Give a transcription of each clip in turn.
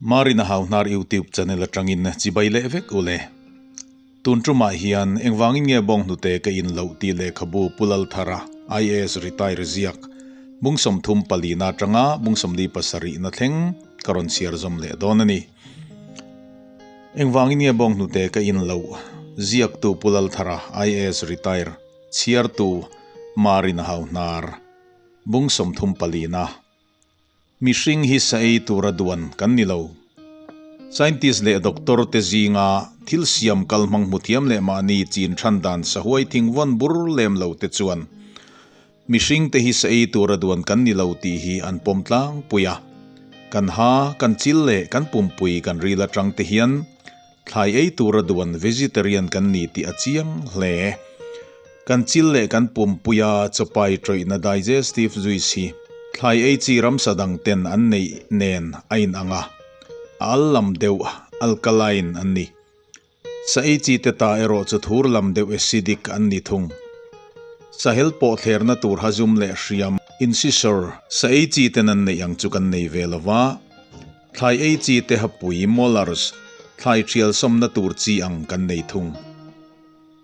Marina Hauhnar YouTube channel atangin chibai leh vek u le. Tun tumah hian engvangin nge bawnghnute ka in loh tih lehkhabu Pu Lalthara, IAS retire ziak, bung 34 na atanga bung 47 na thleng ka rawn chhiar zawm leh dawn a ni. Engvangin nge bawnghnute ka in loh ziaktu Pu Lalthara, IAS retire, chhiartu Marina Hauhnar, bung 34 na. Mihring hi sa ei tura duan kan ni lo. Scientist leh doctor te zinga thil siam kal hmang hmu thiam leh mahni chin than dan sahuai thing vawn bur lem lo te chuan mihring te hi sa ei tura duan kan ni lo tih hi an pawm tlangpui a. Kan ha, kan chil leh kan pumpui kan ril atang te hian thlai ei tura duan vegetarian kan ni tih a chiang hle. Kan chil leh kan pumpuia chawpai tawihna digestive juice hi thlai ei chi ramsa dang ten an neih nen a in ang a, a al lam deuh, alkaline, an ni. Sa ei chi te ta erawh chu thur lam deuh acidic an ni thung. Sahel pawh thlerna tur hazum leh hriam, incisor, sa ei chi ten an neih ang chu kan nei ve lo va, thlai ei chi te hapui, molars, thlai thial sawmna tur chi ang kan nei thung.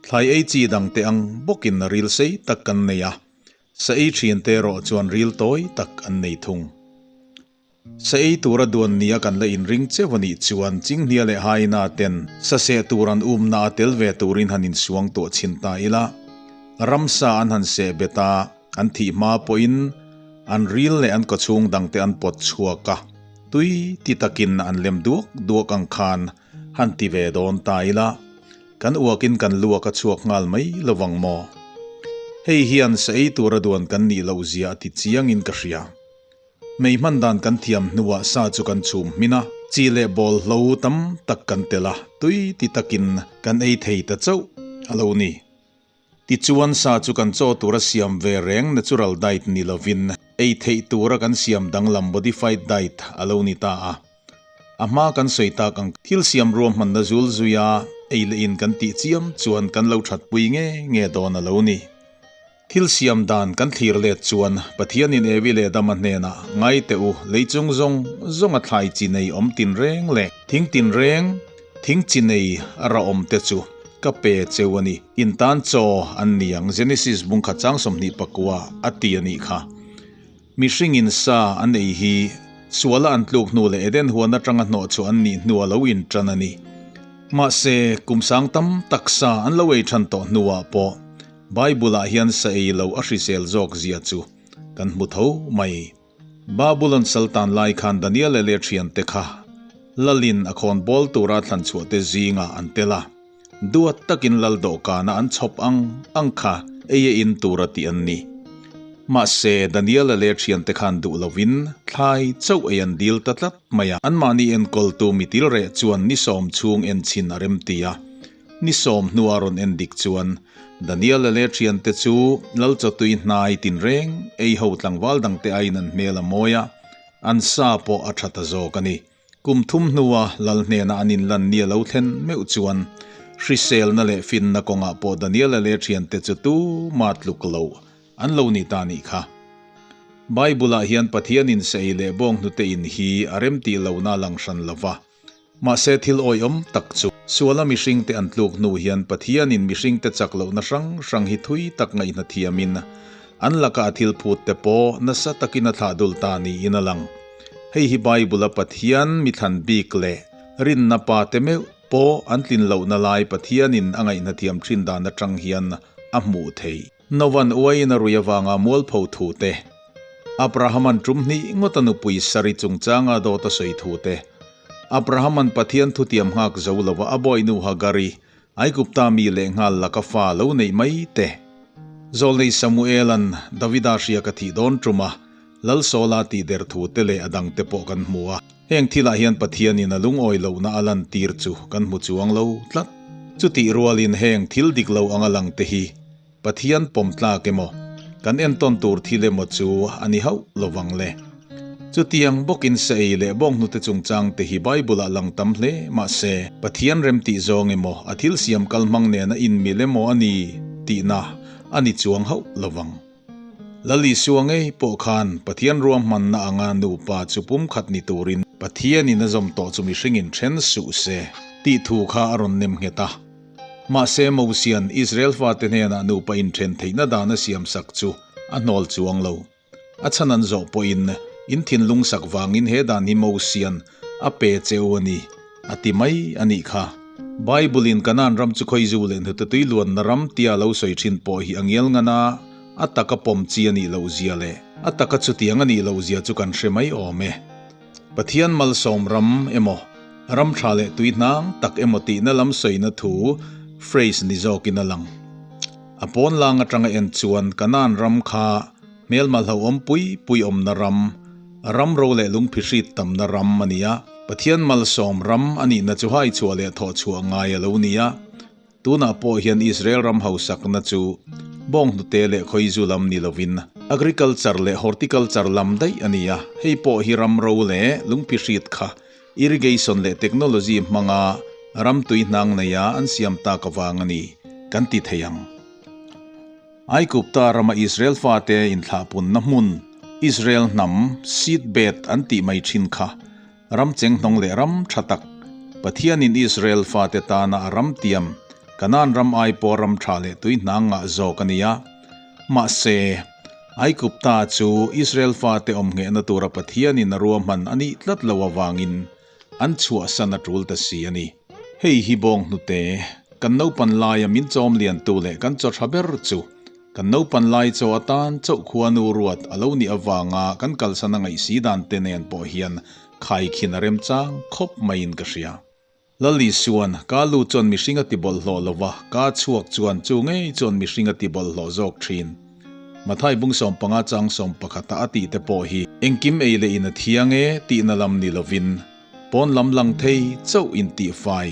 Thlai ei chi dang te ang bawkin ril sei tak kan nei a, sa ei thin te erawh chuan ril tawi tak an nei thung. Sa ei tura duan nia kan la inring cheuh a nih chuan Chinghnia leh Haina ten sa seh tur an umna a tel ve turin han insuang tuah chhin ta ila, ramsa an han seh bet a, an thih hma pawhin an ril leh an kawchhung dangte an pawt chhuak a, tui ti takin an lem duak duak ang khan han ti ve dawn ta ila, kan uakin kan luak a chhuak nghal mai lovang maw? Hei hian sa ei tura duan kan nih loh zia a ti chiangin ka hria. Mei hman dan kan thiam hnuah sa chu kan chhum hmin a, chi leh bawlhlo tam tak kan tel a, tui ti takin kan ei thei ta chauh a lo ni. Tichuan sa chu kan chaw tura siam ve reng natural diet ni lovin ei theih tura kan siam danglam modified diet a lo ni ta a. A hma kan sawi tak ang thil siam ruahmanna zul zuia ei leh in kan tih chiam chuan kan lo thatpui nge nge dawn a lo ni. Thil siam dan kan thlir let chuan Pathianin Evi leh Adama hnenah, Ngai teh u, lei chung zawng zawnga thlai chi nei awm tin reng leh thing tin reng, thing chi nei a ra awm te chu ka pe cheu a ni. In tan chaw an ni ang, Genesis bungkhat chang 24 a ti a nih kha. Mihringin sa an ei hi suala an tluk hnu leh Eden huan atanga hnawh chu an nih hnu a lo intan a ni. Mahse, kum sang tam tak sa an lo ei than tawh hnuah pawh Bible-ah hian sa ei lo a hrisel zawk zia chu kan hmu tho mai. Babulon saltan lai khan Daniel-a leh thiante kha Lalin a khawn bawl tura thlan chhuahte zingah an tel a, duat takin Lal dawhkana an chhawp ang ang kha ei a in tura tih an ni. Mahse, Daniel-a leh thiante khan duh lovin thlai chauh ei an dil ta tlat mai a. Anmahni enkawltu mitilreh chuan ni sawm chhung enchhin a remti a. Ni sawm hnua rawn en dik chuan Daniel-a leh thiante chu Lal chawtui hnai tinreng ei ho tlangval dangte aiin an hmel a mawi a, an sa pawh a tha ta zawk a ni. Kum thum hnua Lal hnena an inlan ni a lo thlen meuh chuan hriselna leh finna kawngah pawh Daniel-a leh thiante chu tuma tluk loh an lo ni ta nih kha. Bible-ah hian Pathianin sa ei leh bawnghnute in hi a remtih lohna a lang hran lo va. Mahse thil awihawm tak chu suala mihringte an tluk hnu hian Pathianin mihringte chak lohna hrang hrang hi thui tak ngaihna thiamin an laka a thil phut te pawh nasa takin a thlah dul ta niin a lang. Hei hi Bible-a Pathian mi thlan bik leh rinna pa te meuh pawh an tlin lohna lai Pathianin a ngaihna thiam thin dan atang hian a hmuh theih. Novan uaiin a rui avanga mualpho thu te, Abrahaman tum hnih ngawta nupui Sari chungchanga dawt a sawi thu te, Abrahaman Pathian thutiam nghak zo lova a bawihnu Hagari, Aigupta mi leh nghal laka fa lo neih mai te, Zawlnei Samuelan Davida hria ka thih dawn tuma Lal Sawla tih der thu te leh a dangte pawh kan hmu a. Heng thilah hian Pathianin a lungawi lohna a lantir chu kan hmu chuang lo tlat. Chutih rualin heng thil dik lo anga langte hi Pathian pawm tlak emaw, kan entawn tur thil emaw chu a ni hauh lovang le. Chutiang bawkin sa ei leh bawnghnute chungchang te hi Bible-ah lang tam hle mahse, Pathian remtih zawng emaw, a thil siam kal hmang nena inmil emaw a ni tihna a ni chuang hauh lovang. Lal Isua ngei pawh khan Pathian ruahmanna anga nupa chu pumkhat ni turin Pathianin a zawm tawh chu mihringin then suh se tih thu kha a rawn nem nghet a. Mahse Mosian Israel fate hnenah nupa inthen theihna dan a siamsak chu a hnawl chuang lo. A chhan an zawh pawhin in thinlung sak vangin he dan hi Mosian a pe che u a ni, a ti mai a nih kha. Bible-in Kanaan ram chu khawizu leh hnute tui luanna ram tia lo sawi thin pawh hi a ngial ngan a, a taka pawm chi a nih loh zia leh a taka chutiang a nih loh zia chu kan hre mai awm e. Pathian malsawm ram emaw, ram tha leh tui hnang tak emaw tihna lam sawina thu phrase ni zawkin a lang. A pawn lang atanga en chuan Kanaan ram kha hmelma hlauhawm pui pui awmna ram, ram ro leh lungphihrit tamna ram a ni a. Pathian malsawm ram a nihna chu haichhuah leh thawhchhuah ngai a lo ni a. Tunah pawh hian Israel ram hausakna chu bawnghnute leh khawizu lam ni lovin agriculture leh horticulture lam daih a ni a, hei pawh hi ram ro leh lungphihrit kha irrigation leh technology hmanga ram tui hnang neia an siam tak avang a ni kan ti thei ang. Aigupta rama Israel fate inthlahpunna hmun Israel hnam seed bed an tih mai thin kha Ram chenghnawng leh ram tha tak, Pathianin Israel fate tana a ram tiam, Kanaan ram ai pawh ram tha leh tui hnang ngah zawk a ni a. Mahse, Aigupta chu Israel fate awm nghehna tura Pathianin a ruahman a nih tlat lo avangin an chhuahsan a tul ta si a ni. Hei hi bawng hnute, kan naupan laia min chawm liantu leh kan chaw tha ber chu Kan naupan lai chaw atan chauh khuanu ruat a lo nih avanga kan kalsan a ngaih si dan te nen pawh hian khaikhin a remchang khawp maiin ka hria. Lal Isuan, Ka lu chuan mihring a ti bawlhhlawh lo va, ka chhuak chuan chu ngei chuan mihring a ti bawlhhlawh zawk thin. Mathai bung 15 chang 11 a tih te pawh hi engkim ei leh in a thiang e tihna lam ni lovin Pawn lam lang thei chauh in tihfai,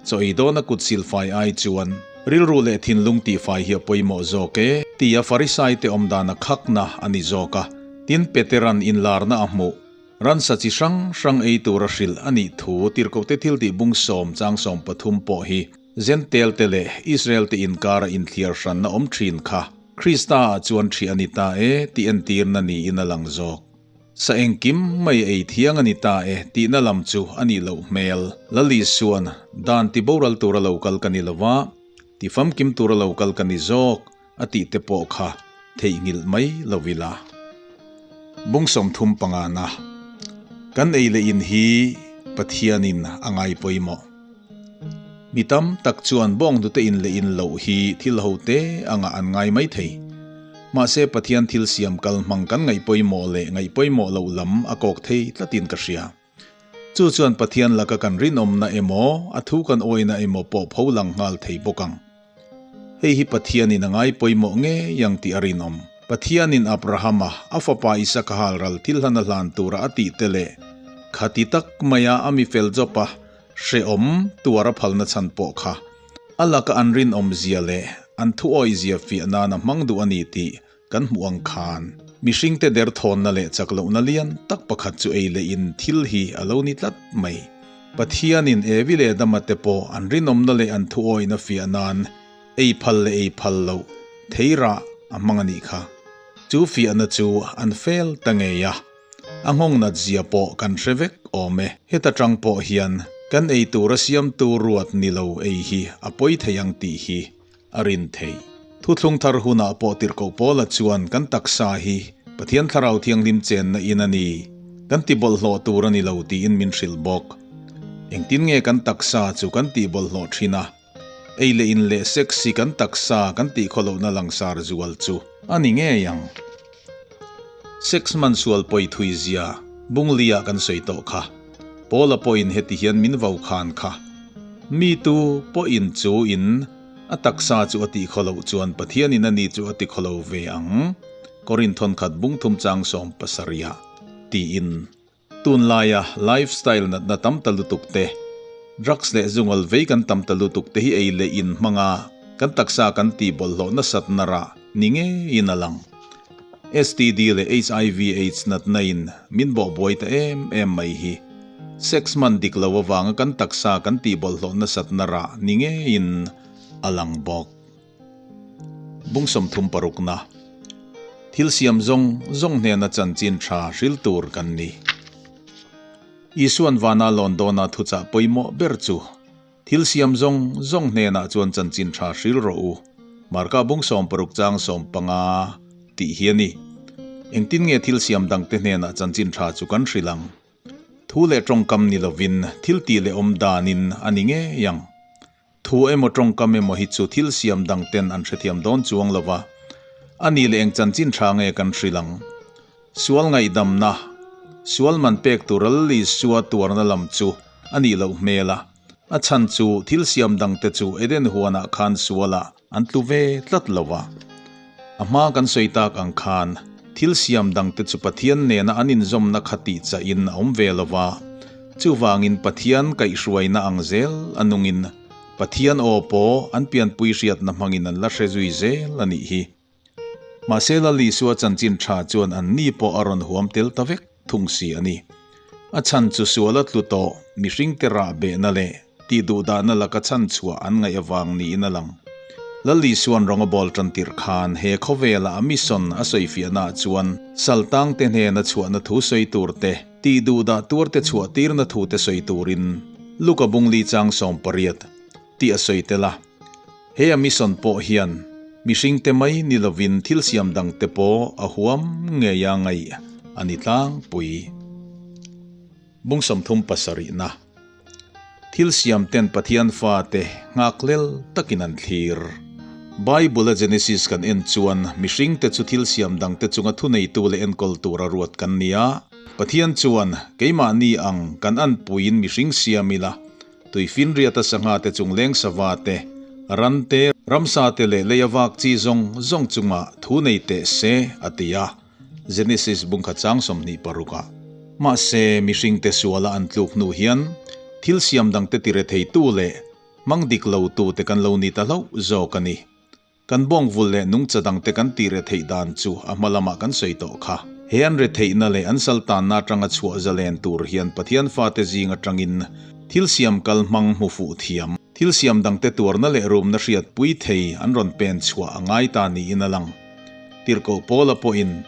chaw ei dawna kut silfai ai chuan rilru leh thinlung tihfai hi a pawimawh zawk e, tia Farisaite awm dan a khakna a ni zawk a. Tin, Peteran inlarna a hmuh, ransa chi hrang hrang ei tura hrilh a nih thu Tirhkohte thiltih bung sawm chang 13 pawh hi Zentel te leh Israel te inkara inthliar hranna awm thin kha Krista ah chuan ṭhi a ni ta e tih entirna niin a lang zawk. Sa engkim mai ei thiang a ni ta e tihna lam chu a nih loh hmel. Lal Isuan, Dan ti boral tura lo kal ka ni lo va, ti famkim tura lo kal ka ni zawk a tih te pawh kha theihnghilh mai lo ila. Bung 35 na, Kan ei leh in hi Pathianin a ngai pawimawh. Mi tam tak chuan bawnghnute in leh in loh hi thil ho te angah an ngai mai thei. Mahse Pathian thil siam kal hmang kan ngaih pawimawh leh ngaih pawimawh loh lam a kawk thei tlatin ka hria. Chu chuan Pathian laka kan rinawmna emaw, a thu kan awina emaw pawh pho lang nghal thei bawk ang. Hei hi Pathianin a ngai pawimawh ngei ang tih a rinawm. Pathianin Abrahama, a fapa Isaka hal ral thil hlan a hlan tura a tih te leh khati tak maia a mi fel Job-a hrehawm tuar a phalna chhan pawh kha a laka an rinawmzia leh an thuawihzia fiah nan a hmang duh a ni tih kan hmuh ang khan mihringte derthawnna leh chak lohna lian tak pakhat chu ei leh in thil hi a lo ni tlat mai. Pathianin Evi leh Adama te pawh an rinawmna leh an thuawihna fiah nan ei phal leh ei phal loh thei rah a hmang a nih kha. Chu fiahna chu an fel ta ngei a, a nghawng nat zia pawh kan hre vek awm e. Heta tang pawh hian kan ei tura siamtu ruat ni lo ei hi a pawi thei ang tih hi a rin thei. Thuthlung thar hunah pawh tirhkoh Paula chuan kan taksa hi Pathian Thlarau Thianghlim chenna in a ni, kan ti bawlhhlawh tur a ni lo tiin min hrilh bawk. Engtin nge kan taksa chu kan tih bawlhhlawh thin a? Ei leh in leh sex hi kan taksa kan tih khawlohna langsar zual chu a ni ngei ang. Sex man sual pawi thui zia Bungli-ah kan sawi tawh kha. Paula pawhin heti hian min vo khan kha. Mi tu pawhin chu in a taksa chu a tih khawloh chuan Pathianin a ni chu a ti khawlo ve ang, Korinthon khat bungthum chang 70-ah tiin. Tunlaia lifestyle natna tam ta lutuk te, drugs leh zungal vei kan tam ta lutuk te hi ei leh in hmanga kan taksa kan tih bawlhhlawh nasat na rah ni ngeiin a lang. STD leh HIV aids natna in min bawh buai ta em em mai hi sex man dik lo avanga kan taksa kan tih bawlhhlawh nasat na rah ni ngeiin a lang bawk. Bung 36 na. Thil siam zawng zawng hnena chanchin tha hril tur kan ni. Isuan vana lawn dawna thuchah pawimawh ber chu thil siam zawng zawng hnenah chuan chanchin tha hril rawh u, Marka bung 16 chang 15 tih hi a ni. Engtin nge thil siam dangte hnenah chanchin tha chu kan hril ang? Thu leh tawngkam ni lovin thil tih leh awm danin a ni ngei ang. Thu emaw tawngkam emaw hi chu thil siam dang ten an hrethiam dawn chuang lo va, a nih leh eng chanchin tha nge kan hrilh ang? Sual ngaihdamna, sual man pek tur Lal Isua tuarna lam chu a nih loh hmel a, a chhan chu thil siam dangte chu Eden huanah khan sualah an tlu ve tlat lo va. A hma kan sawi tak ang khan thil siam dangte chu Pathian nena an inzawmna kha tih chahin a awm ve lo va. Chuvangin Pathian kaihhruaina ang zel a nungin Pathian aw pawh an pianpui hriatna hmangin an la hre zui zel a nih hi. Mahse Lal Isua chanchin tha chuan anni pawh a rawn huam tel ta vek thung si a ni. A chhan chu sual a tlu tawh, mihringte rah behna leh tih duhdahna laka chhan chhuah an ngaih avang niin a lang. Lal Isua'n rawng a bawl tan tirh khan he khawvela a mission a sawifiahnaah chuan saltangte hnena chhuahna thu sawi tur te, tih duhdah tuarte chhuah tirna thu te sawi turin Luka bungli chang 18 tih a sawi tel a. He a mission pawh hian mihringte mai ni lovin thil siam dangte pawh a huam ngei a ngaih a ni tlangpui. Bung 37na. Thil siam ten Pathian fate nghakhlel takin an thlir. Bible a Genesis kan en chuan mihringte chu thil siam dangte chunga thuneitu leh enkawl tura ruat kan ni a. Pathian chuan keimahni ang kan anpuiin mihring siam ila, tuifinriata sangha te chung leng sava te, ran te, ramsa te leh lei a vak chi zawng zawng chunga thu nei teh se, a ti a. Genesis bung khat chang 26 ah. Mahse, mihringte suala an tluk hnu hian thil siam dangte ti retheitu leh hmang dik lotu te kan lo ni ta hlauh zawk a ni. Kan bawng vul leh nungcha dangte kan ti retheih dan chu a hma lamah kan sawi tawh kha. He an retheihna leh an saltanna atanga chhuah zalen tur hian Pathian fate zing atangin thil siam kal hmang hmu fuh thiam, thil siam dangte tuarna leh rumna hriatpui thei an rawn pen chhuah a ngai ta niin a lang. Tirhkoh Paula pawhin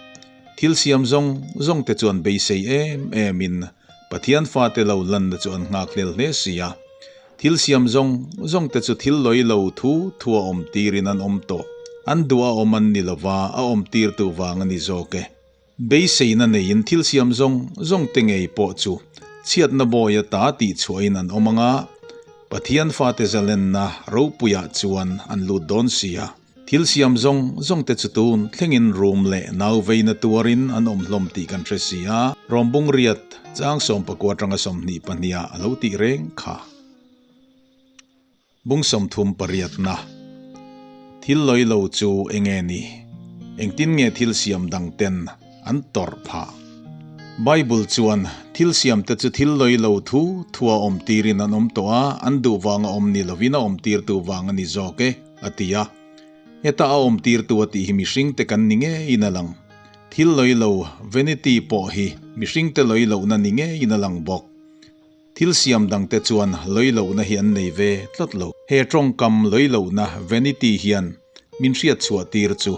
thil siam zawng zawng te chuan beisei em em in Pathian fate lo lanna chu an nghakhlel hle si a. Thil siam zawng zawng te chu thil lawi lo thu thu a awm tirin an awm tawh. An duh a awm an ni lova, a awm tirtu vang a ni zawk e. Beiseina neiin thil siam zawng zawng te ngei pawh chu chhiatna bawi ata tih chhuahin an awm anga, Pathian fate zalenna ropuiah chuan an lut dawn si a. Thil siam zawng zawng te chu tun thlengin rum leh nau veina tuarin an awm hlawm tih kan hre si a, Rom bung riat chang 19 atanga 22 ah a lo tih reng kha. Bung 38na. Thil lawi lo chu enge ni? Engtin nge thil siam dang ten an tawrh phah? Bible chuan thil siam te chu thil lawi lo thu thu a awm tirin an awm tawh a, an duh vanga awm ni lovin a awm tirtu vang a ni zawk e, a ti a. Heta a awm tirtu a tih hi mihring te kan ni ngeiin a lang. Thil lawi lo, vanity, pawh hi mihring te lawi lohna ni ngeiin a lang bawk. Thil siam dangte chuan lawi lohna hi an nei ve tlat lo. He tawngkam lawi lohna, vanity, hian min hriat chhuah tir chu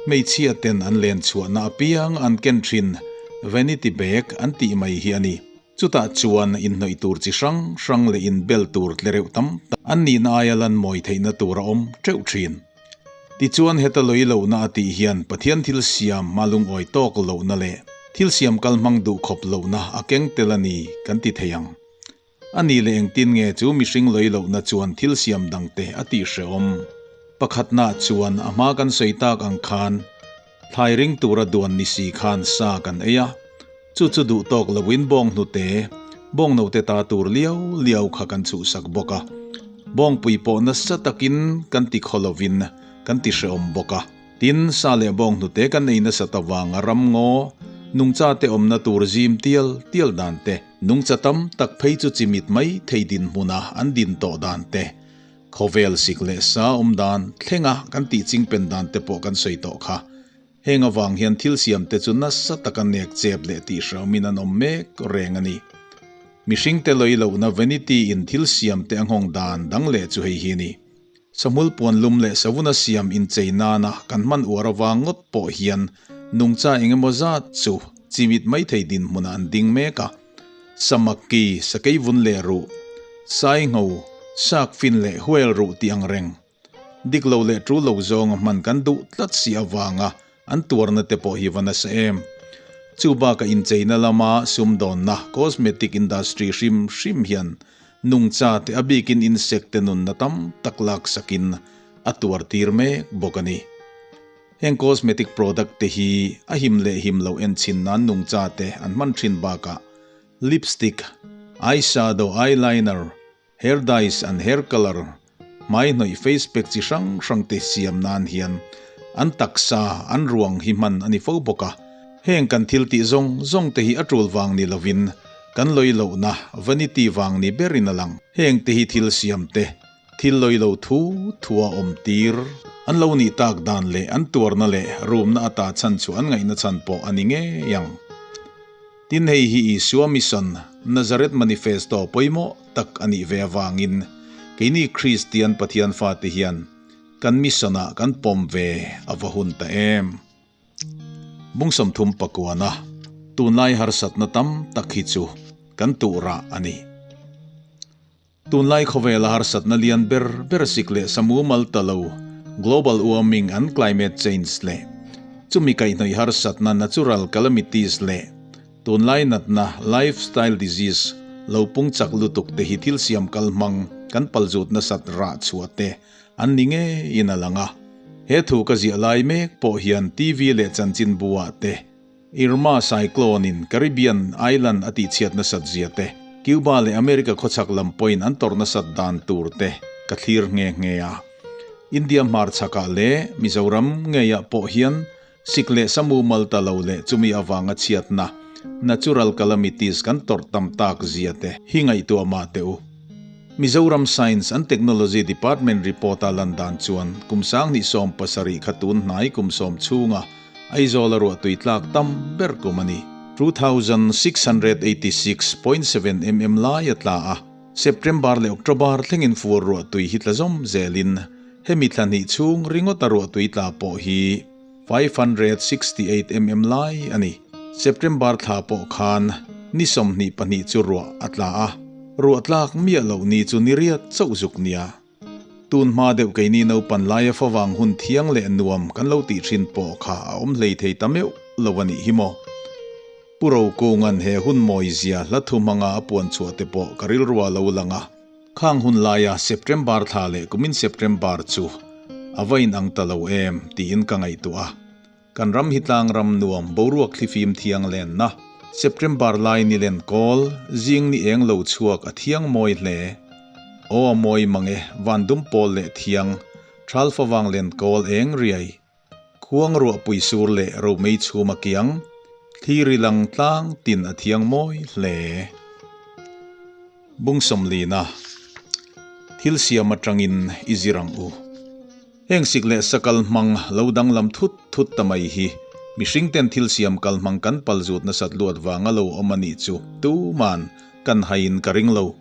hmeichhia ten an len chhuahna apiang an ken thin vanity bag an tih mai hi a ni. Chutah chuan inhnawih tur chi hrang hrang leh inbel tur tlereuh tam tak an nihna aia lan mawi theihna tur a awm teuh thin. Tichuan heta lawi lohna a tih hian Pathian thil siam hma lungawi tawk lohna leh thil siam kal hmang duh khawp lohna a keng tel a ni kan ti thei ang. A ni leh engtin nge chu mihring lawi lohna chuan thil siam dangte a tih hrehawm? Pakhatna chuan a hma kan sawi tak ang khan thlai ring tura duan ni si khan sa kan ei a, chu chu duh tawk loin bawng hnute, bawng note ta tur liau liau kha kan chhuhsak bawk a. Bawngpui pawh nasa takin kan ti khaw lovin kan ti hrehawm bawk a. Tin, sa leh bawng hnute kan ei nasat avanga ramngaw, nungcha te awmna tur zim tial tial dan te, nungcha tam tak phei chu chimit mai thei dinhmuna an din tawh dan te, khawvel sik leh sa awm dan thlenga kan tih chingpen dan te pawh kan sawi tawh kha. Heng avang hian thil siam te chu nasa taka nek chep leh tih hrehawmin an awm mek reng a ni. Mihring te lawi lohna vanity in thil siam te a nghawng dan dang leh chu hei hi a ni. Sahmul puan lum leh savuna siam inchei nana kan hman uar avang ngawt pawh hian nungcha engemaw zat chu chimit mai thei dinhmunah an ding mek a. Samak ki, sakei vun leh ruh, saingho, sak fin leh huel ruh tih ang reng. Dik lo leh tul lo zawnga hman kan duh tlat si avanga an tuarna te pawh hi va nasa em. Chu bakah incheina lama sumdawnna, cosmetic industry, hrim hrim hian nungcha te a bikin insect te nunna tam tak laksakin a tuar tir mek bawk a ni. Heng cosmetic product te hi a him leh him lo enchhin nan nungcha te an hman thin bakah lipstick, eyeshadow, eyeliner, Hair dyes and hair colour, hmai hnawih face pack chi hrang hrang te siam nan hian an taksa, an ruang hi hman a ni fo bawk a. Heng kan thil tih zawng zawng te hi a tul vang ni lovin kan lawi lohna, vanity, vang ni berin a lang. Heng te hi thil siam te, thil lawi lo thu thu a awm tir. An lo nih tak dan leh an tuarna leh rumna ata chhan chu an ngaihna chhan pawh a ni ngei ang. Tin hei hi Isua Mission, Nazareth Manifesto pawimawh tak a nih ve avangin keini Kristian Pathian fate hian kan mission ah kan pawm ve a va hun ta em. Bung 30 pakuana tunlai harsatna tam tak hi chu kan tuhrah a ni. Tunlai khawvela harsatna lian ber ber sik leh samu mal ta lo, global warming and climate change, leh chumi kaihhnawih harsatna natural calamities leh tunlai natna lifestyle disease lo pung chak lutuk te hi thil siam kal hmang kan palzut nasat rah chhuah te an ni ngeiin a lang a. He thu ka ziah lai mek pawh hian TV leh chanchinbu ah te Irma cyclone in Caribbean island a tihchhiat nasat zia te, Cuba leh America khawchhak lam pawhin an tawrh nasat dan tur te ka thlir nghe nghe a. India hmarchhakah leh Mizoram ngeiah pawh hian sik leh samu mal ta lo leh chumi avanga chhiatna, natural calamities, kan tawrh tam tak zia te hi ngaihtuah mah teh u. Mizoram Science and Technology Department report a lan dan chuan kum 2017 kha tun hnai kum sawm chhunga Aizawl a ruahtui tlak tam ber kum a ni. 2686.7 mm lai a tla a, September leh October thlengin fur ruahtui hi tla zawm zelin hemi thla hnih chhung ringawta ruahtui tla pawh hi 568 mm lai a ni. September thla pawh khan ni 22 chu ruah a tla a, ruah tlak miah loh ni chu ni riat chauh zuk nia. Tun hma deuh keini naupan laia favang hun thiang leh nuam kan lo tih thin pawh kha a awm hlei thei ta meuh lo a nih hi maw? Pu Rokunga'n he hun mawizia hla thu hmanga a puan chhuah te pawh ka rilru a lo lang a. Khang hun laia September thla leh kumin September chu a va inang ta lo em tiin ka ngaihtuah a. Kan ram hi tlang ram nuam boruak thlifim thiang lenna September lai ni len kawl zing ni eng lo chhuak a thiang mawi hle. Aw a mawi mang e van dum pawl leh thiang thal favang len kawl eng riai khuang ruah pui sur leh romei chhum a kiang thli ri lang tlang tin a thiang mawi hle. Bung 40na thil siam atangin i zir ang u. Heng sik leh sakal hmang lo danglam thut thut ta mai hi mihring ten thil siam kal hmang kan pal zut nasat luat vanga lo awm a nih chu tuman kan haiin ka ring lo.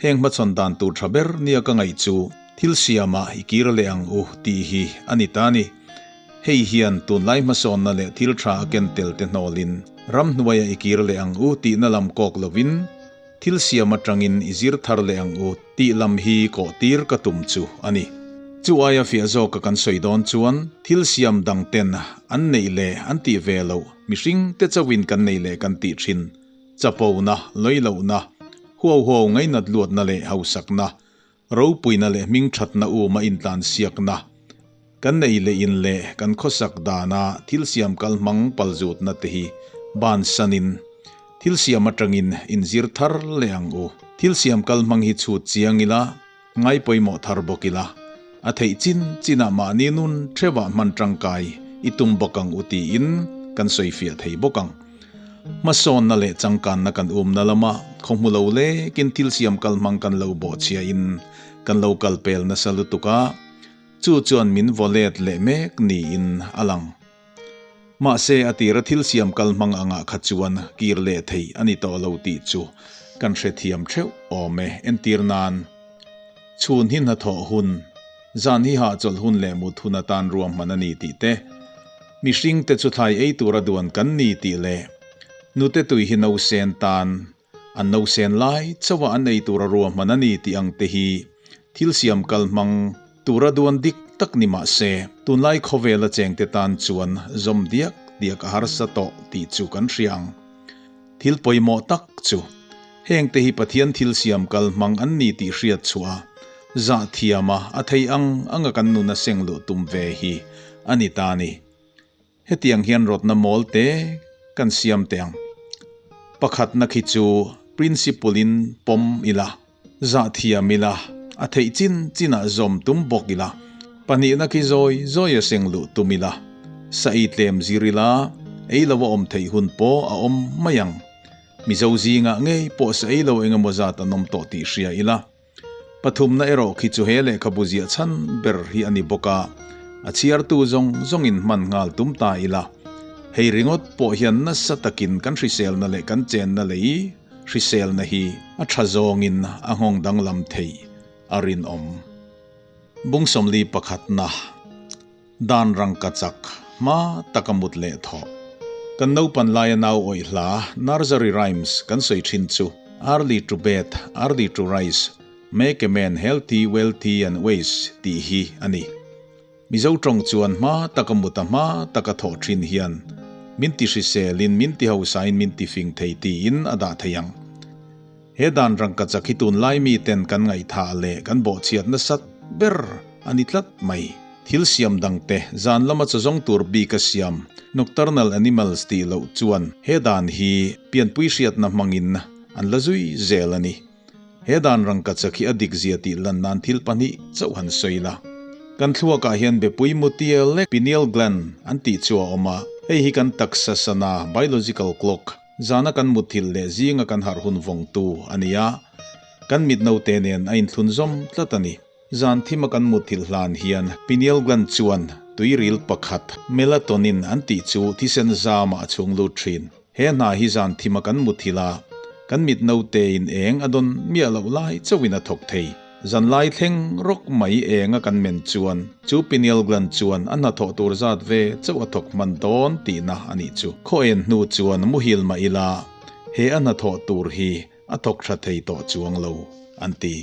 Heng hmachhawn dan tur tha ber nia ka ngaih chu thil siamah i kir leh ang u tih hi a ni ta ni. Hei hian tunlai hmasawnna leh thil tha a ken tel te hnawlin ramhnuaiah i kir leh ang u tihna lam kawk lovin Thil siam atangin i zir thar leh ang u tih lam hi kawh tir ka tum chu a ni. Chu aia fiah zawka kan sawi dawn chuan thil siam dang ten an neih leh an tih ve loh mihring te chauhin kan neih leh kan tih thin chapona, lawilohna, huau huau ngainat luatna leh hausakna, Ropuina leh hmingthatna uma intlansiakna kan nei leh in leh kan khawsak dana thil siam kal hmang palzutna te hi bansanin thil siam atangin inzir thar leh ang u. Thil siam kal hmang hi chhut chiang ila, ngai pawimawh thar bawk ila, a theih chin chinah mahni nun theuhah hman tangkai i tum bawk ang u tiin kan sawifiah thei bawk ang. Hmasawnna leh changkanna kan umna lama khaw hmu lo lekin thil siam kal hmang kan lo bawhchhiahin kan lo kal pel nasa lutuk a, chu chuan min vaw let leh mek niin a lang. Mahse, a tira thil siam kal hmang angah kha chuan kir leh thei a ni tawh lo tih chu kan hrethiam theuh awm e. Entir nan, chhun hi hnathawh hun. Zan hi hahchawlh hun leh mut hun atan ruahman a ni tih te, mihringte chu thlai ei tura duan kan ni tih leh nute tui hi nausen tan an nausen lai chauha an ei tura ruahman a ni tih ang te hi thil siam kal hmang tura duan dik tak ni mah se, tunlai khawvela chengte tan chuan zawm diak diak a harsa tawh tih chu kan hria ang. Thil pawimawh tak chu, hengte hi Pathian thil siam kal hmang an ni tih hriat chhuah a, zah thiam a, a thei ang anga kan nun a seng luh tum ve hi a ni ta a ni. Hetiang hian rawtna mawl te kan siam teh ang. Pakhatna khi chu principle in pawm ila. Zah thiam ila, a theih chin chinah zawm tum bawk ila, pahnihna khi zawi zawi a seng luh tum ila, sa ei tlem zir ila, ei lo a awm theih hun pawh a awm mai ang. Mizo zingah ngei pawh sa ei lo engemaw zat an awm tawh tih hria ila. Pathumna erawh khi chu he lehkhabu ziah chhan ber hi a ni bawk a, a chhiartu zawng zawngin hman nghal tum ta ila, hei ringawt pawh hian nasa takin kan hriselna leh kan chenna lei Hriselna hi a tha zawngin a nghawng danglam theih a rinawm. Bung 41 pakhatna, Dan rangka chak hma taka mut leh thawh. Kan naupan laia nau awih hla, nursery rhymes, kan sawi thin chu, Early to bed, early to rise, make a man healthy, wealthy and wise tih hi a ni. Mizo tawng chuan hma taka mut a hma taka thawh thin hian min ti hriselin min ti hausain min ti fing thei tiin a dah thei ang. He dan rangkachak hi tunlai miten kan ngaihthah leh kan bawhchhiat nasat ber a ni tlat mai. Thil siam dangte zan lama chaw zawng tur bik a siam nocturnal animals tih loh chuan he dan hi pianpui hriatna hmangin an la zui zel a ni. He dan rangkachak hi a dik zia tih lan nan thil pahnih chauh han sawi la. Kan thluakah hian bepui mutia lek, pineal gland, an tih chu a awm a, hei hi kan taksa sana, biological clock, zana kan mutthilh leh zinga kan harh hun vawngtu a ni a, kan mit note nen a inthlun zawm tlat a ni. Zan thima kan mutthilh hlan hian pineal gland chuan tuiril pakhat, melatonin, an tih chu thisen zamah a chhung lut thin. He hna hi zan thima kan mutthilh a, kan mit note in eng a dawn miah loh lai chauhin a thawk thei. Zan lai thleng rawk mai eng a kan men chuan chu pineal gland chuan a hnathawh tur zat ve chauh a thawk hman dawn tihna a nih chu. Khaw en hnu chuan muhil mah ila he a hnathawh tur hi a thawk tha thei tawh chuang lo, an ti.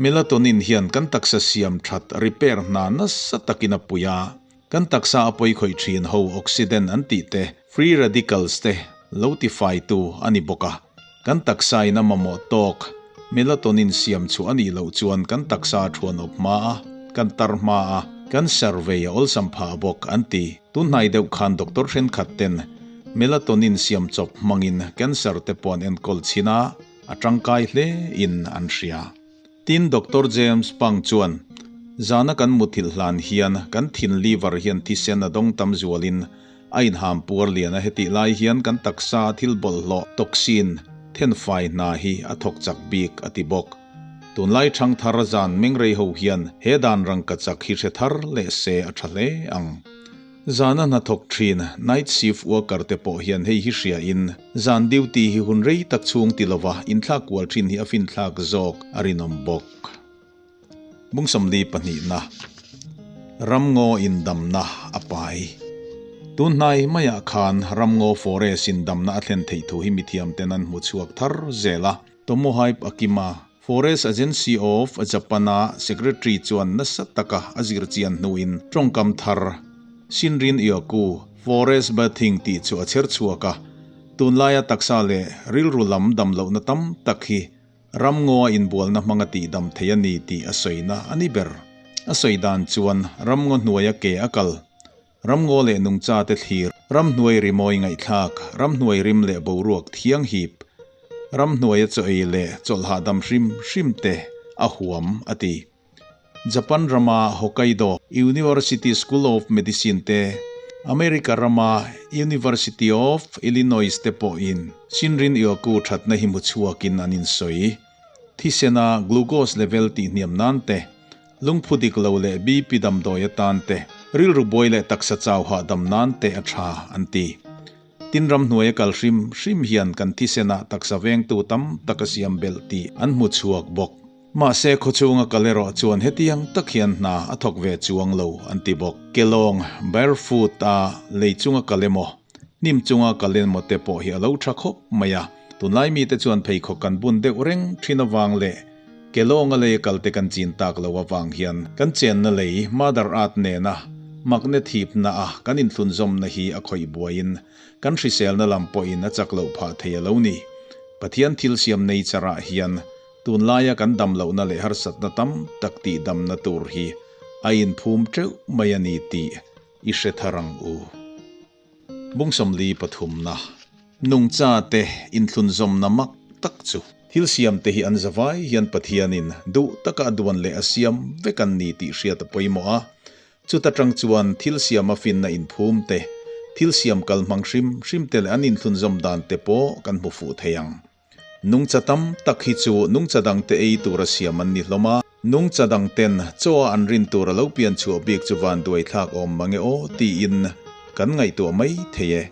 Melatonin hian kan taksa siam that, repair, hna nasa takin a pui a, kan taksa a pawi khawih thin ho oxidant an tih te, free radicals te lo tifaitu a ni bawk a. Kan taksa in a mamawh tawk melatonin siam chhuah a nih loh chuan kan taksa a thuan awp hma a, kan tar hma a, kan survey a awlsam phah bawk an ti. Tunhnai deuh khan doctor thenkhat ten melatonin siam chawp hmangin cancer te pawh an enkawl chhin a, A tangkai hle in an hria. Tin, Doctor James Pang chuan, Zana kan muthilh hlan hian kan thin liver hian thisen a dawng tam zualin a inham puar lian a hetih lai hian kan taksa a thil bawlhhlawh, toxin, thenfai hna hi a thawk chak bik a ti bawk. Tunlai thangthar zan mengrei ho hian he dan rangkachak hi hre thar leh se a tha hle ang. Zana hnathawk thin, night shift worker te pawh hian hei hi hria in, zan duty hi hun rei tak chhung ti lova inthlak kual thin hi a finthlak zawk a rinawm bawk. Bung 42na, Ramngaw indamna a pai. Tun hnai maiah khan ramngaw forest indamna a thlen theih thu hi mithiam ten an hmu chhuak thar zel a. Tomohaib Akima, Forest Agency of Japan-a Secretary chuan nasa taka a zir chian hnuin tawngkam thar, Shinrin Yoku, Forest Bathing tih chu a chher chhuak a. Tunlaia taksa leh rilru lam dam lohna tam tak hi ramngaw a inbualna hmanga tihdam thei a ni tih a sawina a ni ber. A sawi dan chuan ramngaw hnuaia ke a kal, ramngaw leh nungchate thlir, ramhnuai rimawi ngaihthlak, ramhnuai rim leh boruak thiang hip, Ramhnuaia chaw ei leh chawlh hahdam hrim hrim te a huam a ti. Japan rama Hokkaido University School of Medicine te, America rama University of Illinois te pawhin Shinrin Yoku thatna hi hmu chhuakin an insawi. Thisena glucose level tihhniam nan te, lungphu dik lo leh BP damdawi atan te, rilru buai leh taksa chau hahdam nan te a tha an ti. Tin ramhnuaia kal hrim hrim hian kan thisenah taksa vengtu tam tak a siam belh tih an hmu chhuak bawk. Mahse khawchhunga kal erawh chuan hetiang tak hian hna a thawk ve chuang lo an ti bawk. Kelawng, barefoot, a lei chunga kal emaw, hnim chunga kal emaw te pawh hi a lo tha khawp mai a. Tunlai mite chuan pheikhawk kan bun deuh reng thin avang leh Kelawng a lei a kal te kan chin tak lo avang hian kan chenna lei Mother Earth nena magnet hipna a kan inthlunzawmna hi a khawih buaiin kan hriselna lam pawhin a chak loh phah thei a lo ni. Pathian thil siam nature ah hian tunlaia kan dam lohna leh harsatna tam tak tih damna tur hi a inphum teuh mai a ni tih i hre thar ang u. Bung 43 na nungcha te inthlunzawmna mak tak chu. Thil siam te hi an zavai hian Pathianin duh taka a duan leh a siam vek an ni tih hriat a pawimawh a. Chuta tang chuan thil siama finna inphum te, thil siam kal hmang hrim hrim te leh an inthlunzawm dan te pawh kan hmu fuh thei ang. Nungcha tam tak hi chu nungcha dangte ei tura siam an ni hlawm a, nungcha dangten chaw a an rin tur a lo pian chhuah bik chu vanduai thlak awm mange aw tiin kan ngaihtuah mai thei e.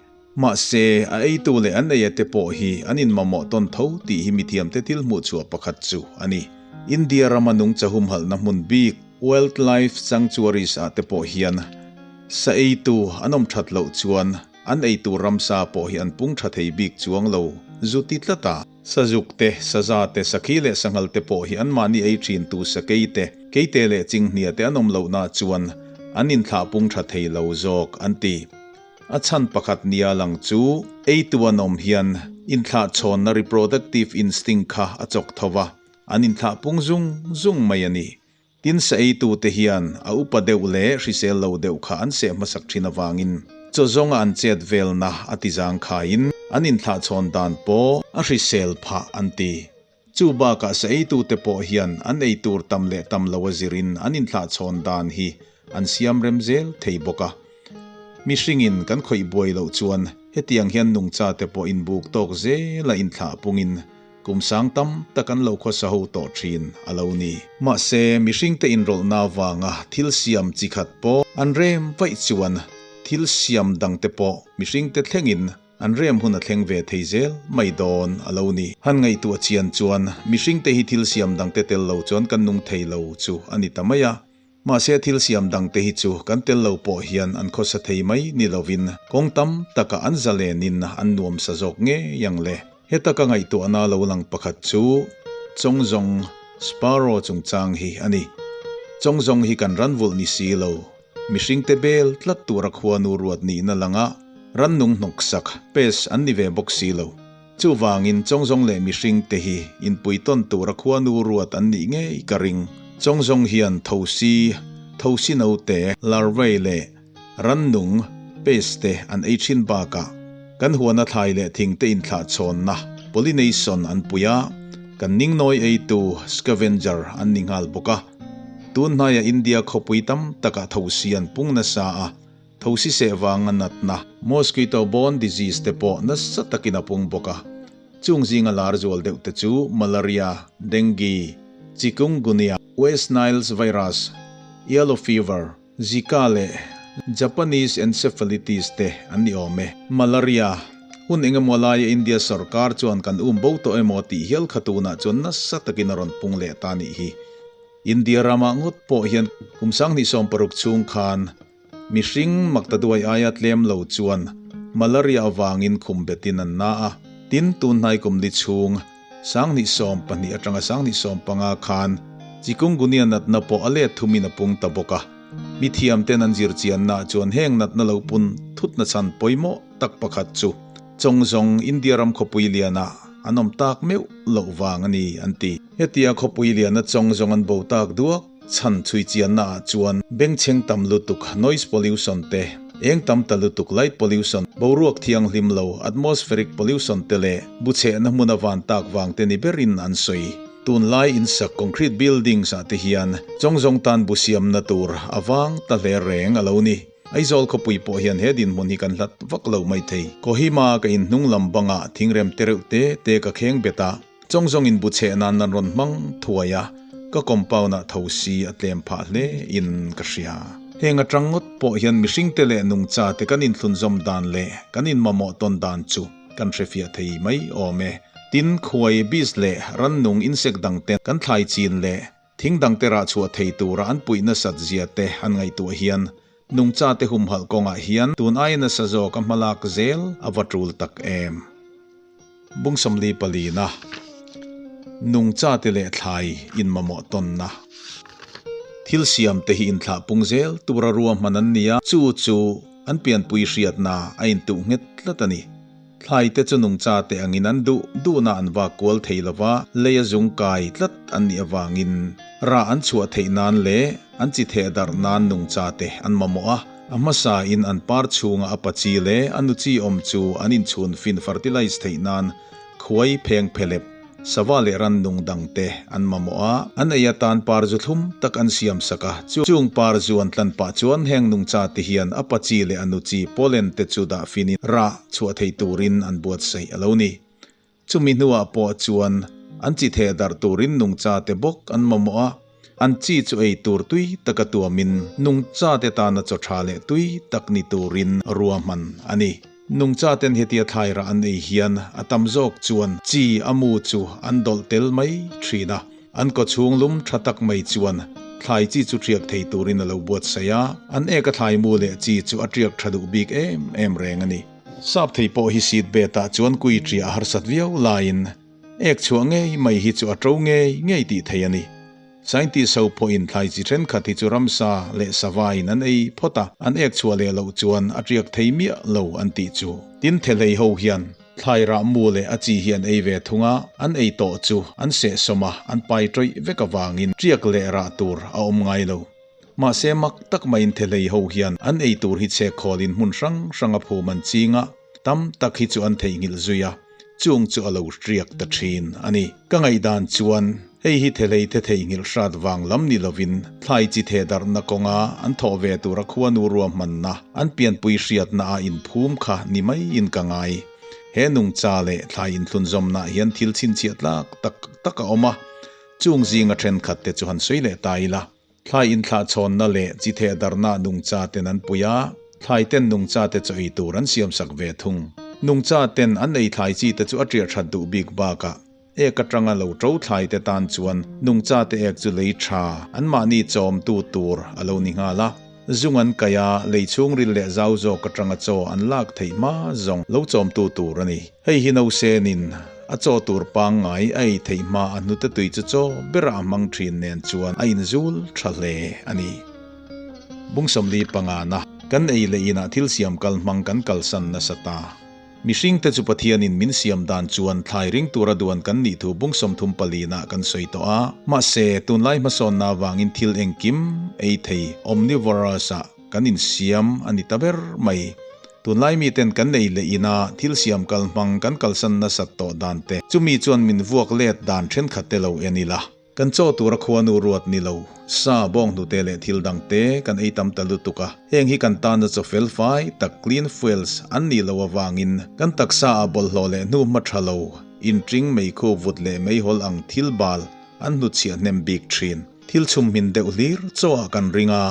Mahse, a eitu leh an ei ate pawh hi an inmamawh tawn tho tih hi mithiamte thil hmuh chhuah pakhat chu a ni. India rama nungcha humhalhna hmun bik, Wildlife Sanctuaries ah te pawh hian sa eitu an awm that loh chuan An eitur ramsa pawh hi an pung tha thei bik chuang lo zu ti tlat a. Sazuk te, saza te, sakhi leh sanghal te pawh hi anmahni ei thin tu sakei te, keite leh chinghnia te an awm lohna chuan an inthlah pung tha thei lo zawk an ti. A chhan pakhat nia lang chu eitu an awm hian inthlah chhawnna reproductive instinct kha a chawk tho va, an inthlah pung zung zung mai a ni. Tin sa eitute hian a upa deuh leh hrisel lo deuh kha an seh hmasak thin avangin chaw zawnga an chet velna a ti zangkhaiin an inthlahchhawn dan pawh a hrisel phah an ti. Chu bakah sa eitute pawh hian an eitur tam leh tam lo a zirin an inthlahchhawn dan hi an siam rem zel thei bawk a. Mihringin kan khawih buai loh chuan hetiang hian nungchate pawh inbuk tawk zela inthlah pungin Kum sang tam tak an lo khawsa ho tawh thin a lo ni. Mahse, mihringte inrawlhna avanga thil siam chi khat pawh an rem vaih chuan thil siam dangte pawh mihringte thlengin an rem hun a thleng ve thei zel mai dawn a lo ni. Han ngaihtuah chian chuan mihringte hi thil siam dangte tel lo chuan kan nung thei lo chu a ni ta mai a. Mahse thil siam dangte hi chu kan tel lo pawh hian an khawsa thei mai ni lovin kawng tam takah an zalenin an nuam sa zawk ngei ang le. Heta ka ngaihtuahna lo lang pakhat chu Chawngzawng, Sparrow, chungchang hi a ni. Chawngzawng hi kan ranvulh ni si lo, mihringte bel tlat tura khuanu ruat nihna langa rannung hnawksak, pest, an ni ve bawk si lo. Chuvangin Chawngzawng leh mihring te hi inpuitawn tura khuanu ruat an nih ngei ka ring. Chawngzawng hian thosi, thosi note, larvae leh rannung, pest, te an ei thin bakah kan huana thlai leh thing te inthlahchhawnna, pollination, an pui a, kan ningnawi eitu, scavenger, an ni nghal bawk a. Tun hnaia India khawpui tam takah thosi an pung nasa a. Thosi seh vanga natna, mosquito borne disease, te pawh nasa takin a pung bawk a. Chung zinga lar zual deuh te chu malaria, dengue, chikungunya, West Niles virus, yellow fever, Zika leh Japanese encephalitis te an ni awm e. Malaria, hun engemaw laia India sorkar chuan kan um bo tawh emaw tih hial kha tunah chuan nasa takin a rawn pung leh ta nih hi. India ramah ngawt pawh hian kum 2060 chhung khan Mihring maktaduai aia tlem lo chuan malaria avangin khum betin an na a, tin tunhnai kum li chhung 2012 atanga 2015 khan chikungunya natna pawh a let thumin a pung ta bawk a. Mithiamten an zirchiannaah chuan heng natna lo pun thutna chhan pawimawh tak pakhat chu Chawngzawng India ram khawpui lianah an awm tak meuh loh vang a ni an ti. Hetia khawpui liana Chawngzawng an bo tak duak Chhan chhui chianna ah chuan bengchheng tam lutuk, noise pollution, te, eng tam ta lutuk, light pollution, boruak thianghlim lo, atmospheric pollution, te leh buchhehna hmun a van tak vang te ni berin an sawi. Tunlai insak concrete buildings ah te hian chawngzawng tan bu siamna tur a vang ta hle reng a lo ni. Aizawl khawpui pawh hian he dinhmun hi kan hlat vak lo mai thei. Kohima ka inhnung lam bangah thingrem te reuh te te ka kheng bet a. Chawngzawng in bu chheh nan an rawn hmang thuai a, ka compound ah tho si a tlem phah hle in ka hria. Heng atang ngawt pawh hian mihring te leh nungcha te kan inthlunzawm dan leh kan inmamawh tawn dan chu kan hrefiah thei mai awm e. Tin, khuai, bees leh rannung, insect, dangte kan thlai chin leh thing dangte rah chhuah thei tura an puih nasat zia te han ngaihtuah hian nungchate humhalh kawngah hian tun aia nasa zawk a hmalak zel a va tul tak em. Bung 44 na Nungchate leh thlai inmamawh tawnna Thil siamte hi inthlah pung zel tura ruahman an ni a, chu chu an pianpui hriatna a intuh nghet tlat a ni. Thlai te chu nungcha te angin an duh duhna an vak kual thei lova, lei a zung kai tlat an nih avangin rah an chhuah theih nan leh an chi theh darh nan nungcha te an mamawh a. A hmasa in an par chhunga a pa chi leh a nu chi awm chu an inchhun fin fertilize theih nan Khuai pheng phelep, sava leh rannung dangte an mamawh a, an ei atan par zu thlum tak an siam sak a. Chung par zu an tlan pah chuan heng nungcha te hian a pa chi leh a nu chi pollen te chu dah finin rah chhuah thei turin an buatsaih a lo ni. Chumi hnuah pawh chuan an chi theh darh turin nungcha te bawk an mamawh a, an chi chu ei tur tui taka tuamin nungcha te tana chaw tha leh tui tak ni turin ruahman a ni. Nungchaten hetia thlairah an ei hian a tam zawk chuan chi a mu chu an dawlh tel mai thin a, an kawchhung lum tha tak mai chuan thlai chi chu ṭiak thei turin a lo buatsaih a, an ek a thlai mu leh chi chu a ṭiak tha duh bik em em reng a ni. Sap thei pawh hi seed bed ah chuan kui ṭiah a harsat viau laiin ek chhuah ngei mai hi chu a ṭo ngei ngei tih thei a ni. Scientist ho pawhin thlai chi thenkhat hi chu ramsa leh sava in an ei phawt a, an ek chhuah leh loh chuan a tiak thei miah lo an tih chu. Tin thelei ho hian thlai rah mu leh a chi hi an ei ve thung a, an ei tawh chu an sehsawm a, an pai tawih vek avangin tiak leh rah tur a awm ngai lo. Mahse mak tak maiin thelei ho hian an ei tur hi chhek khawlin hmun hrang hrang a phum an ching a, tam tak hi chu an theihnghilh zui a, chung chu a lo riak ta thin a ni. Ka ngaihdan chuan hei hi thelei the theihnghilh hrat vang lam ni lovin thlai chi theh darhna kawnga an thawh ve tura khuanu ruahmanna an pianpui hriatna a inphum kha ni maiin ka ngai. He nungcha leh thlai inthlunzawmnaah hian thil chhinchhiah tlak tak tak a awm a, chung zinga thenkhat te chu han sawi leh ta ila. Thlai inthlahchhawnna leh chi theh darhna nungcha ten an pui a, thlai ten nungcha te chaw ei tur an siam sak ve thung. Nungcha ten an ei thlai chi te chu a ṭiah ṭhat duh bik bakah ek aṭanga lo ṭo thlai te tan chuan nungcha te ek chu lei ṭha anmahni chawmtu tur a lo ni nghal a. Zung an kaih a, lei chhungril leh zau zawk aṭanga chaw an lak theih hma zawng lo chawmtu tur a ni. Hei hi Nosenin a chaw tur pangngai a ei theih hma a hnute tui chu chaw berah a hmang thin nen chuan a inzul tha hle a ni. Bung 45 na, Kan ei leh inah thil siam kal hmang kan kalsan nasa ta. Mihringte chu Pathianin min siam dan chuan thlai ring tura duan kan nih thu bung 34 nah kan sawi tawh a. Mahse, tunlai hmasawnna avangin thil engkim ei thei omnivorous ah kan insiam a ni ta ber mai. Tunlai miten kan nei leh ina thil siam kal hmang kan kalsan nasat tawh dan te, chumi chuan min vuak let dan thenkhat te lo en ila. Kan chaw tura khuanu ruat ni lo, sa, bawnghnute leh thil dang te kan ei tam ta lutuk a, heng hi kan tana chaw fel fai tak, clean fuels, an nih loh avangin kan taksa ah bawlhhlawh leh hnu hma tha lo, inṭing, meikhu, vut leh meihawl ang thil bal an hnutchhiah hnem bik thin. Thil chhum hmin deuh hlir chaw ah kan ring a,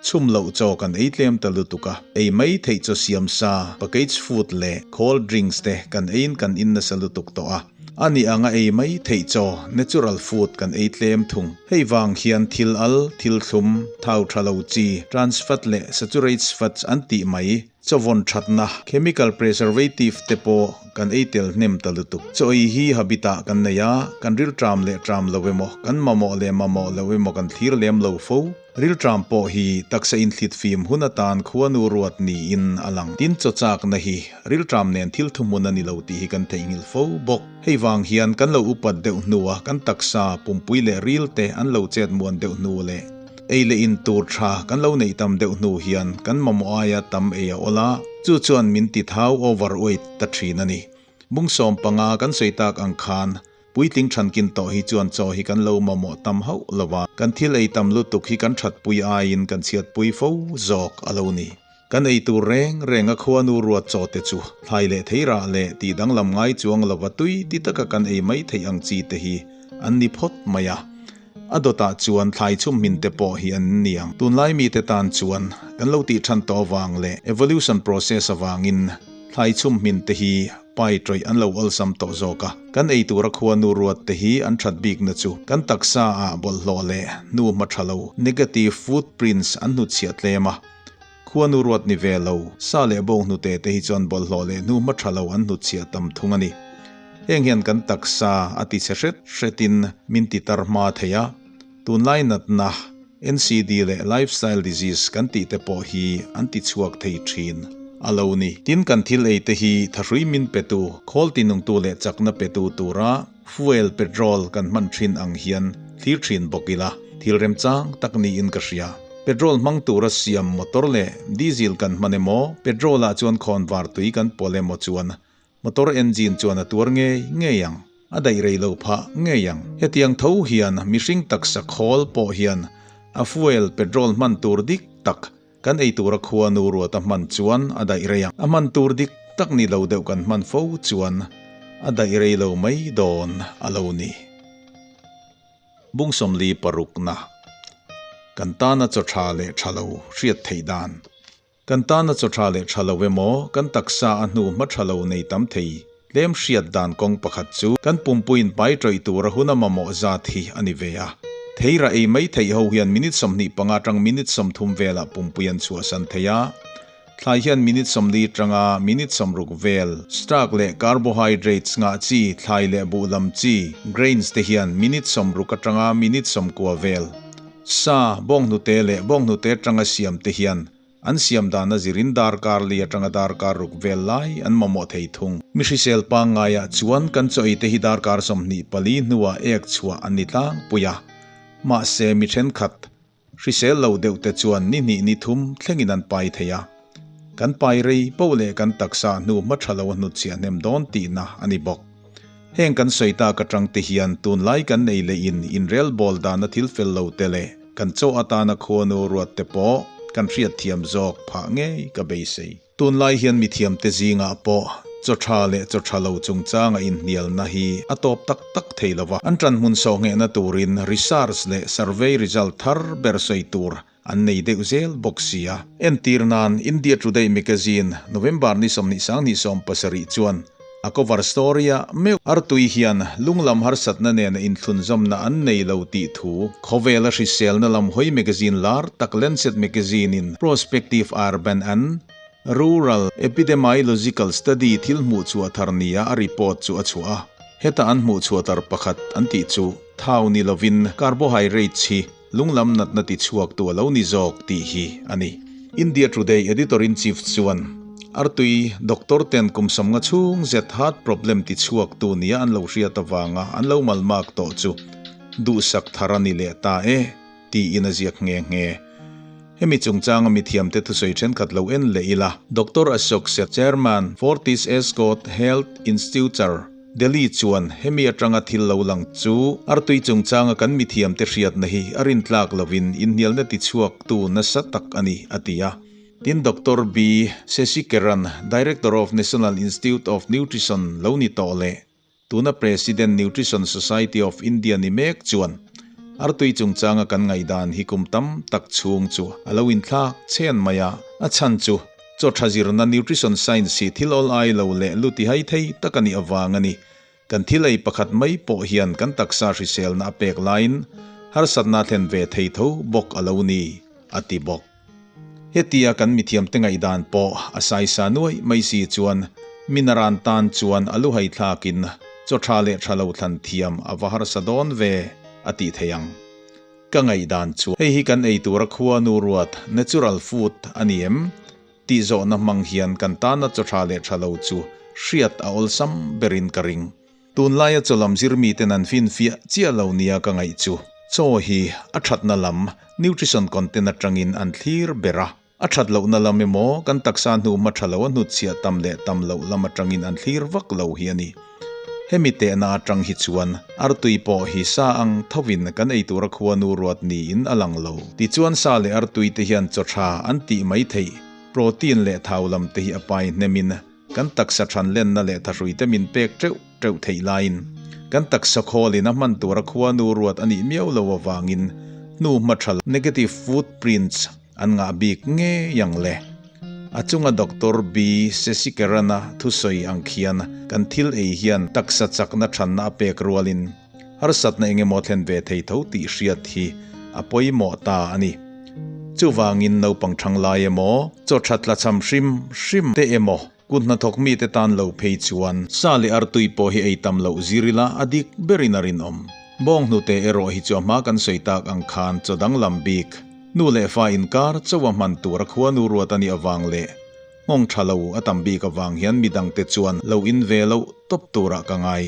chhum loh chaw kan ei tlem ta lutuk a, ei mai theih chaw siam sa, package food leh cold drinks te kan eiin kan in nasa lutuk tawh a, a nih anga ei mai theih chaw, natural food, kan ei tlem thung. Hei vang hian thil al, thil thlum, thau tha lo chi, trans fat leh saturates fats an tih mai, Chaw vawn thatna, chemical preservative, te pawh kan ei tel hnem ta lutuk. Chaw ei hi habit ah kan nei a, kan rilṭam leh ṭam lo emaw, kan mamawh leh mamawh lo emaw kan thlir lem lo fo. Rilṭam pawh hi taksa inthlit fim hun atan khuanu ruat niin a lang. Tin chaw chakna hi rilṭam nen thil thuhmun a ni lo tih hi kan theihnghilh fo bawk. Hei vang hian kan lo upat deuh hnua kan taksa, pumpui leh ril te an lo chet muan deuh hnu leh, Ei leh in tur tha kan lo neih tam deuh hnu hian kan mamawh aia tam ei a awl a, chu chuan min ti thau overweight ta thin a ni. Bung 15 kan sawi tak ang khan puitling thankin tawh hi chuan chaw hi kan lo mamawh tam hauh lo a, kan thil ei tam lutuk hi kan thatpui aiin kan chhiatpui fo zawk a lo ni. Kan ei tur reng reng a khuanu ruat chaw te chu thlai leh theirah leh tih danglam ngai chuang lova tui ti taka kan ei mai theih ang chi te hi an ni phawt mai a. A dawtah chuan thlai chhum hmin te pawh hi an ni ang. Tunlai mite tan chuan kan lo tih than tawh avang leh evolution process avangin. Thlai chhum hmin te hi pai tawih an lo awlsam tawh zawk a. Kan ei tura khuanu ruat te hi an that bikna chu kan taksa ah bawlhhlawh leh hnu hma tha lo, negative footprints, an hnutchhiah tlem a. Khuanu ruat ni ve lo, sa leh bawng hnute te hi chuan bawlhhlawh leh hnu hma tha lo an hnutchhiah tam thung a ni. Heng hian kan taksa a ti chhe hret hretin min ti tar hma thei a. Tunlai natna, NCD leh lifestyle disease kan tih te pawh hi an ti chhuak thei thin a lo ni. Tin, kan thil ei te hi thahrui min petu, khawl tinungtu leh chakna petu tura fuel, petrol, kan hman thin ang hian thlir thin bawk ila, thil remchang tak niin ka hria. Petrol hmang tura siam motor leh diesel kan hman emaw, petrol ah chuan khawnvar tui kan pawlh emaw chuan Motor engine chuan a tuar ngei ngei ang, a daih rei lo phah ngei ang. Hetiang tho hian mihring taksa khawl pawh hian a fuel, petrol, hman tur dik tak kan ei tura khuanu ruat a hman chuan a daih rei ang. A hman tur dik tak ni lo deuh kan hman fo chuan a daih rei lo mai dawn a lo ni. Bung 46 na Kan tana chaw tha leh tha lo hriat theih dan. Kan tana chaw tha leh tha lo emaw, kan taksa a hnu hma tha lo nei tam thei tlem hriat dan kawng pakhat chu kan pumpuiin pai tawih tura hun a mamawh zat hi a ni ve a. Thei rah ei mai theih ho hian minute 25 atang minute 30 velah pumpui an chhuahsan thei a, thlai hian minute 40 atanga minute 60 vel, starch leh carbohydrates ngah chi, thlai leh buh lam chi, grains te hian minute 60 atanga minute 90 vel. Sa, bawnghnute leh bawnghnute atanga siam te hian an siam dana zirin darkar li atanga darkar ruk vel lai an mamawh thei thung. Mi hrisel pangngaiah chuan kan chaw ei te hi darkar 24 hnuah ek chhuah an ni tlangpui a. Mahse mi thenkhat hrisel lo deuh te chuan ni hnih ni thum thlengin an pai thei a. Kan pai rei poh leh kan taksa hnu hma tha lo a hnutchhiah hnem dawn tihna a ni bawk. Heng kan sawi tak atang te hian tunlai kan nei leh in inrelbawl dana thil fel lo te leh kan chaw atana khuanu ruat te pawh kan hriatthiam zawk phah ngei ka beisei. Tunlai hian mithiamte zingah pawh chaw tha leh chaw tha lo chungchanga inhnialna hi a tawp tak tak thei lo va. An ṭanhmun sawhnghehna turin research leh survey result thar ber sawi tur an nei deuh zel bawk sia. Entir nan India Today magazine November ni 27 chuan a cover story-a meuh artui hian lunglam harsatna nena inthlunzawmna an nei lo tih thu khawvela hriselna lam hawi magazine lar tak Lancet magazine-in Prospective Urban and Rural Epidemiological Study thil hmuh chhuah thar nia a report chu a chhuah a. Heta an hmuh chhuah tar pakhat an tih chu thau ni lovin carbohydrates hi Lunglam natna ti chhuaktu a lo ni zawk tih hi a ni. India Today Editor-in-Chief chuan, Artui doctor ten kum sawmnga chhung zet heart problem ti chhuaktu nia an lo hriat avanga an lo malmak tawh chu duhsak thar a ni leh ta e, tiin a ziak nghe nghe. Hemi chungchanga mithiamte thusawi thenkhat lo en leh ila. Doctor Ashok Seth, Chairman, Fortis Escort Health Institute, Delhi chuan hemi atanga thil lo lang chu artui chungchanga kan mithiamte hriatna hi a rintlak lovin inhnialna tichhuaktu nasa tak a ni, a ti a. Tin Doctor B. Sesikeran, Director of National Institute of Nutrition lo ni tawh leh tuna President Nutrition Society of India ni mek chuan artui chungchanga kan ngaihdan hi kum tam tak chhung chu a lo inthlak chhen mai a, a chhan chu Chaw tha zirna Nutrition Science hi thil awl ai lo leh lu tihai thei tak a nih avang a ni. Kan thil ei pakhat mai pawh hian kan taksa hriselna a pek laiin harsatna a thlen ve thei tho bawk a lo ni, a ti bawk. Hetia kan mithiamte ngaihdan pawh a saisa nuai mai si chuan minaran tan chuan a luhai thlakin chaw tha leh tha lo thlan thiam a va harsa dawn ve, a tih thei ang. Ka ngaihdan chu hei hi kan ei tura khuanu ruat, natural food, a ni em? tih zawhna hmang hian kan tana chaw tha leh tha lo chu hriat a awlsam berin ka ring. Tunlaia chaw lam zir miten an finfiah chiah lo nia ka ngaih chu chaw hi a thatna lam, nutrition content, atangin an thlir ber a. A that lohna lam emaw kan taksa hnu hma tha lo a hnutchhiah tam leh tam loh lam atangin an thlir vak lo hi a ni. Hemi tehna atang hi chuan artui pawh hi sa ang thovin kan ei tura khuanu ruat niin a lang lo. Tichuan sa leh artui te hian chaw tha an tih mai theih, protein leh thau lam te hi a pai hnemin kan taksa than lenna leh thahrui te min pek teuh teuh theih laiin kan taksa khawlin a hman tura khuanu ruat a nih miau lo avangin hnu hma tha lo, negative footprints, An ngah bik ngei ang le. A chunga Doctor B. Sesikeran-a thusawi ang khian kan thil ei hian taksa chakna thanna a pek rualin harsatna eng emaw thlen ve thei tho tih hriat hi a pawimawh ta a ni. Chuvangin naupang thang lai emaw, chaw tha tlachham hrim hrim te emaw, Kut hnathawk mite tan lo phei chuan sa leh artui pawh hi ei tam loh zir ila a dik berin a rinawm. Bawng hnute erawh hi chu a hma kan sawi tak ang khan chaw danglam bik, nu leh fa inkar chauha hman tur a khuanu ruat a nih avang leh nghawng tha lo a tam bik avang hian midangte chuan lo in ve loh tawp turah ka ngai.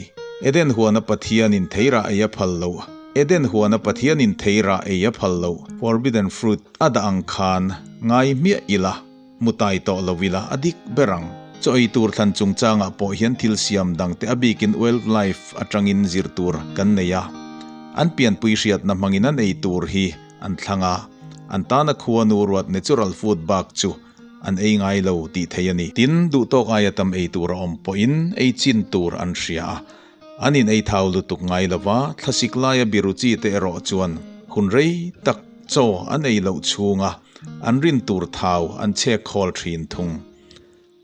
Eden huana Pathianin theirah ei a phal loh. Eden huana Pathianin theirah ei a phal loh, forbidden fruit, a dah ang khan ngai hmiah ila. Mu tai tawh lo ila a dik ber ang. Chaw ei tur thlan chungchangah pawh hian thil siam dangte a bikin wildlife atangin zir tur kan nei a. An pianpui hriatna hmangin an ei tur hi an thlang a, an tana khuanu ruat natural food bak chu an ei ngai lo tih theih a ni. Tin, duhtawk aia tam ei tur a awm pawhin ei chin tur an hria a. An in ei thau lutuk ngai lova, thlasik laia biru chi te erawh chuan hun rei tak chaw an ei loh chhunga an rin tur thau an chhek khawl thin thung.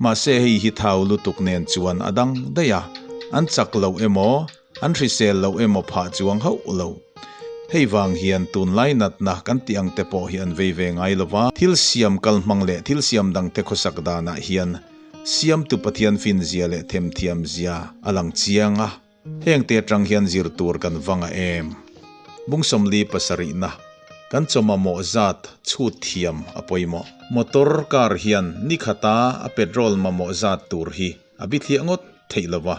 Mahse hei hi thau lutuk nen chuan a dang daih a, an chak loh emaw, an hrisel loh emaw phah chuang hauh lo. Hei vang hian tunlai natna kan tih ang te pawh hi an vei ve ngai lova, thil siam kal hmang leh thil siam dangte khawsak danah hian Siamtu Pathian finzia leh themthiamzia a lang chiang a, hengte atang hian zir tur kan va ngah em? Bung 47na, Kan chaw mamawh zat chhut thiam a pawimawh. Motor car hian ni khata a petrol mamawh zat tur hi a bithliah ngawt theih lo va,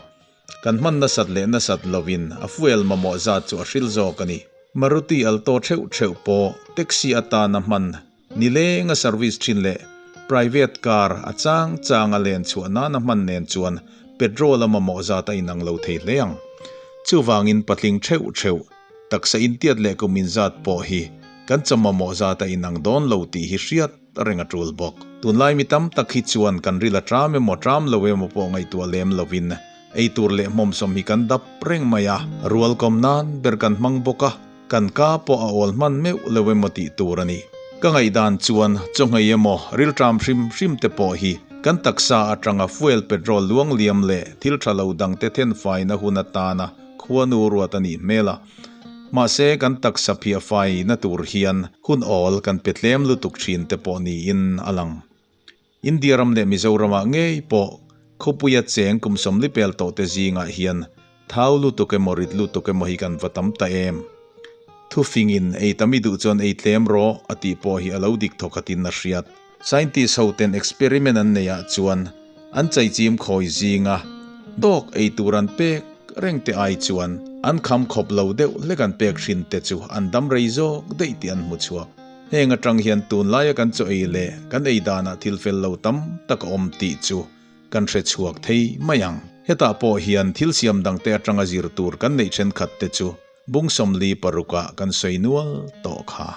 kan hman nasat leh nasat lovin a fuel mamawh zat chu a hril zawk a ni. Maruti Alto theuh theuh pawh taxi atana hman Nileng a service thin leh private car a chang chang a len chhuah nana hman nen chuan petrol a mamawh zat a inang lo thei hle ang. Chuvangin patling theuh theuh, taksa intiat leh kum inzat pawh hi kan chaw mamawh zat a inang dawn lo tih hi hriat reng a tul bawk. Tunlai mi tam tak hi chuan kan ril a tram emaw tram lo emaw pawh ngaihtuah lem lovin ei tur leh hmawmsawm hi kan dap reng mai a, rualkawm nan ber kan hmang bawk a. Kan ka pawh a awl hman meuh lo emaw tih tur a ni. Ka ngaihdan chuan chawngei emaw rilṭam hrim hrim te pawh hi kan taksa atanga fuel petrol luang liam leh thil tha lo dangte thenfaina hun atana khuanu ruat a nih hmel a. Mahse kan taksa phiah faina tur hian hun awl kan pe tlem lutuk thin te pawh niin a lang. India ram leh Mizoramah ngei pawh khawpuia cheng kum 40 pel tawh te zingah hian thau lutuk emaw rit lutuk emaw hi kan va tam ta em? Thufingin ei tam i duh chuan ei tlem rawh a tih pawh hi a lo dik thawkhatin a hriat. Scientist ho ten experiment an neih ah chuan an chaichim khawi zinga dawk ei tur an pek reng te ai chuan an kham khawp lo deuh hlek an pek hrin te chu an dam rei zawk daih tih an hmu chhuak. Heng atang hian tunlaia kan chaw ei leh kan ei danah thil fel lo tam tak a awm tih chu kan hre chhuak thei mai ang. Hetah pawh hian thil siam dangte atanga zir tur kan neih thenkhat te chu bung 46 ah kan sawi nual tawh kha.